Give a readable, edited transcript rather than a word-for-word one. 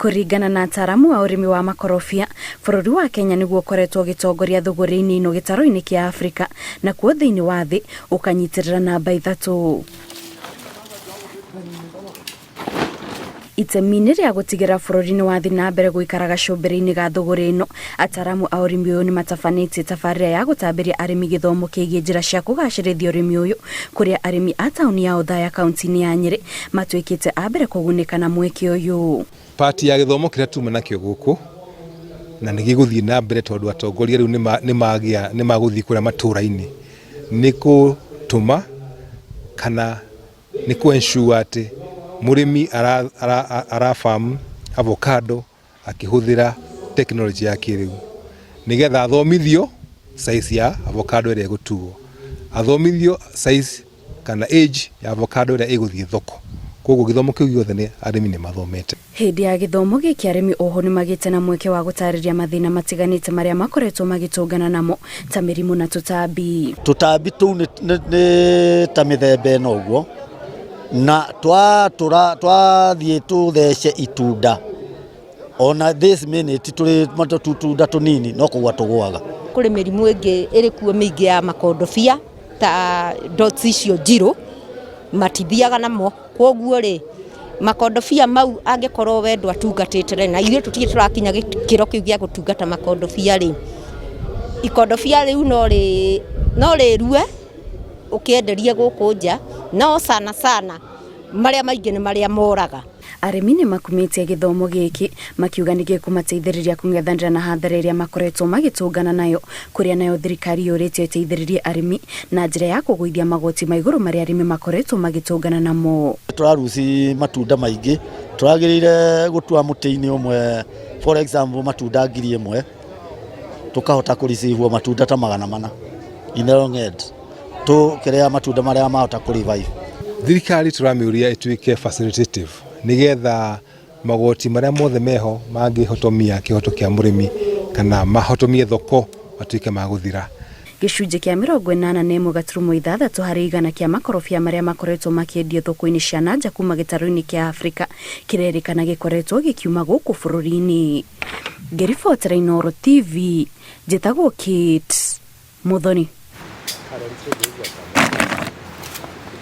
Kũringana na ataaramu a ũrĩmi wa makorobia, bũrũri wa Kenya nĩguo ũkoretwo ũgĩtongoria thũgũrĩ-inĩ ĩno gĩtarũ-inĩ kĩa Afrika, nakuo thĩinĩ wa thĩ ũkanyitĩrĩra namba ithatũ. Itemi-inĩ rĩa gũtigĩrĩra bũrũri nĩ wathiĩ na mbere gũikara gacũmbĩrĩ-inĩ ga thũgũrĩ ĩno, ataaramu a ũrĩmi ũyũ nĩ matabanĩtie tabarĩra ya gũtambĩria arĩmi gĩthomo kĩgiĩ njĩra cia kũgacĩrithia ũrĩmi ũyũ, kũrĩa arĩmi a taũni ya Othaya kauntĩ-inĩ ya Nyĩrĩ matuĩkĩte a mbere kũgunĩka na mweke ũyũ. Part ya gĩthomo kĩrĩa tuma nakĩo gũkũ na nĩ gĩgũthiĩ na mbere tondũ atongoria rĩu nĩ magũthiĩ kũrĩa matũra-inĩ nĩ gũtũma kana nĩ kũ ensure atĩ mũrĩmi ara farm avocado akĩhũthĩra tekinoronjĩ ya kĩrĩu nĩgetha athomithio size ya avocado ĩrĩa ĩgũtuo, athomithio size kana age ya avocado ĩrĩa ĩgũthiĩ thoko. Koguo gĩthomo kĩu gĩothe nĩ arĩmi nĩ mathomete. Hĩndĩ ya gĩthomo gĩkĩ arĩmi oho nĩmagĩte na mweke wa gũtarĩria mathĩna matiganĩte marĩa makoretwo magĩtũngana namo ta mĩrimũ na tũtambi. Tũtambi tũu nĩ ta mĩthemba ĩno ũguo, na twatũra twathiĩ tũthece itunda ona this minute tũrĩ tũtunda tũnini no kũgwa tũgũaga. Kũrĩ mĩrimũ ĩngĩ ĩrĩ kuo mĩingĩ ya makondobia ta dots icio njirũ matithiaga namo, kwoguo rĩ makondobia mau angĩkorwo we ndwatungatĩte rĩ, na ithuĩ tũtirĩ tũrakinya gĩkĩro kĩu gĩa gũtungata makondobia rĩ, ikondobia rĩu no rĩrue ũkĩenderie gũkũ nja, no sana sana marĩa maingĩ nĩ marĩa moraga. Arĩmi nĩ makumĩtie gĩthomo gĩkĩ makiuga nĩ gĩkũmateithĩrĩria kũng'ethanĩra na hathara ĩrĩa makoretwo magĩtũngana nayo, kũrĩa nayo thirikari yũrĩtio ĩteithĩrĩrie arĩmi na njĩra ya kũgũithia magoti ma igũrũ marĩa arĩmi makoretwo magĩtũngana namo. Tũraruci matunda maingĩ, tũragĩrĩire gũtua mũtĩ-inĩ ũmwe for example matunda 1000, tũkahota kũ receive matunda ta 400 in the long end tũkĩrĩa matunda marĩa mahota kũ revive. Thirikari tũramĩũria ĩtuĩke facilitative nĩgetha magoti marĩa mothe meho mangĩhotomia kĩhoto kĩa mũrĩmi kana mahotomie thoko matuĩke ma gũthira. Gĩcunjĩ kĩa 81.6 harĩ igana kĩa makorobia marĩa makoretwo makĩendio thoko-inĩ cia nanja kuma gĩtarũ-inĩ kĩa Afrika kĩrerĩkana gĩkoretwo gĩkiuma gũkũ bũrũri-inĩ. Ngĩribotera Inooro TV, njĩtagwo Kate Muthoni.